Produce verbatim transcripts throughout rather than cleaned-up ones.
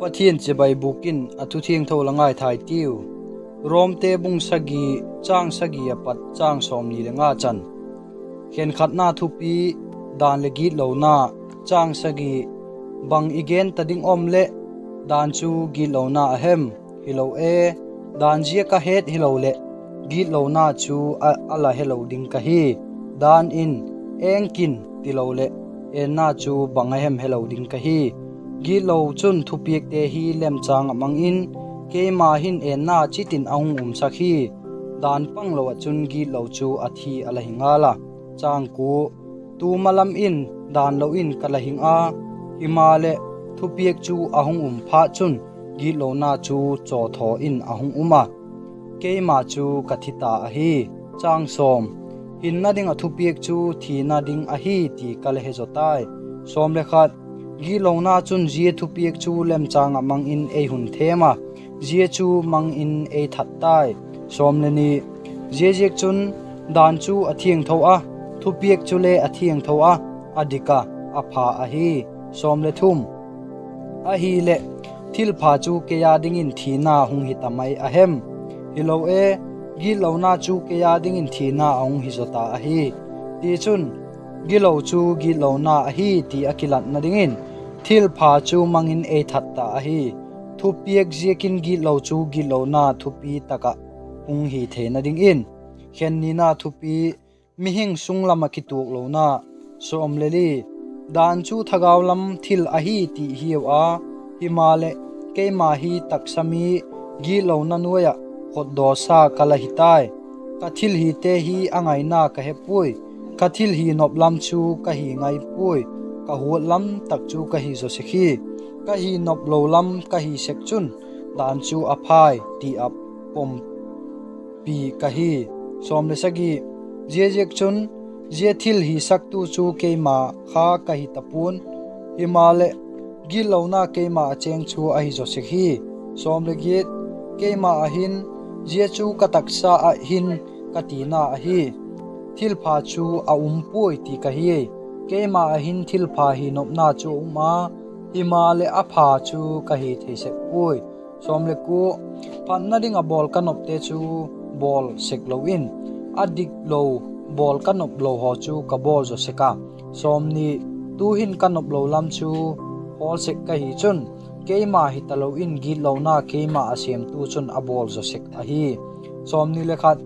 Pathian chibai bûk in a thu thiangtho la ngaithai tiu. Romte bung sagi, châng sagi a pat châng sawmni le nga chan. Khenkhatna thupi, dan leh gitlona. Châng sagi. Bang i gen ta ding um leh, dan chu gitlona a hem? Hilo e, dan zia ka het hiloleh, gitlona chu a, a la helo ding ka hi. Dan in, eng kin, tiloleh, enna chu bang a hem helo ding ka hi. Gitlo chun thupiakte hi lemchâng ah mang in, keima hin enna chitin a hung umsak hi. Dan panglo ah chun gitlo chu a thi a la hi ngal a. Châng kua. Tuma lam in dan lo in ka la hing a, himaleh, thupiak chu a hung um phat chun, gitlona chu chawthaw in a hung um a, keima chu ka thi ta ahi. Châng sawm. Hinna ding ah thupiak chu thina ding ahi ti ka la he zaw tai. Sawm le khat. Gitlona chun zia thupiak chu lemchâng ah mang in ei hun thêm a, zia chu mang in ei that tai. Sawm le ni. Ziaziakchun, dan chu a thiangtho a, thupiak chule a thiangtho a, a dik a, a pha ahi. Sawm le thum. Ahileh, thilpha chu kei â dingin thina hung hi ta mai a hem? Hilo e, gitlona chu kei â dingin thina a hung hi zaw ta ahi. Tichun, gilo chu gitlona ahi ti a kilatna dingin, thilpha chu mang in ei that ta ahi. Thupiak ziakin gitlo chu gitlona thupi tak ah hung hi theina dingin. Khen nina thupi, mihing sung lam ah kituaklona. Sawm le li. Dan chu thagau lam thil ahi ti hiau a, himaleh, keima hi taksa mi, gitlona nuai ah khotdawsa ka la hi tai. Ka thil hite hi a ngaina ka he puai. Ka thil hi nop lam chu ka hi ngai puai. Ka huat lam tak chu ka hi zaw sek hi. Ka hi nop lo lam ka hi sek chun, dan chu a phai ti ah pom pi ka hi. Sawm le sagi. Ziaziakchun, zia thil hisaktu chu keima kha ka hi ta pua'n, himaleh, gitlona keima ah chêng chu a hi zaw sek hi. Sawm le giat. Keima ah hin, zia chu ka taksa ah hin ka tina ahi. Thilpha chu a um puai ti ka hi. Keima ah hin thilpha hi nopna chu a um a, himaleh a pha chu ka hi thei sek puai. Sawm le kua. Phatna ding ah bawl ka nopte chu bawl sek lo in, a dik lo bawl ka nop lo haw chu ka bawl zaw sek a. Sawmni. Tu'hin ka nop lo lam chu hawl sek ka hi chun, keima hi talo in gitlona keima ah sêmtu chun a bawl zaw sek ahi. Sawmni le khat.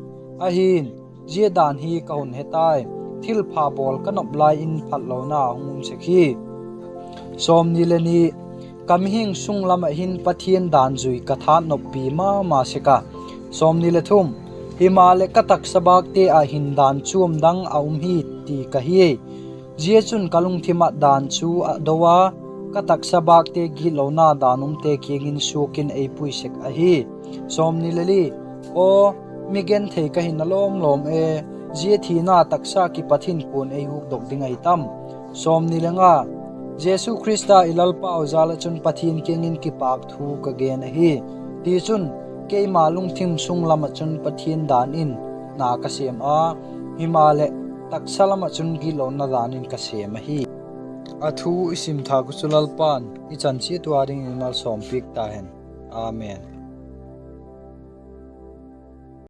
Ahi'n, zia dan hi ka hun he tai, thilpha bawl ka nop lai in phatlona hung um sek hi. Sawmni le ni. Ka mihing sung lam ah hin Pathian dan zui ka thât noppi ma ma sek a. Sawmni le thum. Himaleh, ka taksa bâkte ah hin dan chuam dang a um hi ti ka hi. Zia chun ka lungthim ah dan chu a do a, ka taksa bâkte gitlona dan umte kiang in suak in ei pui sek ahi. Sawmni le li. Aw, mi genthei ka hina lawm lawm e, zia thina taksa kipat hin kua'n ei hukdok ding ahi tam? Sawmni le nga. Jesu Khrista i Lalpau jal ah chun Pathian kiang in kipâk thu ka gen ahi. Tichun, keima lungthim sung lam ah chun Pathian dan in na ka sêm a, himaleh, taksa lam ah chun gitlona dan in ka sêm ahi. A thu i sim thâk uh chu Lalpa'n i chan chiat ua dingin malsawm piak ta hen. Amen.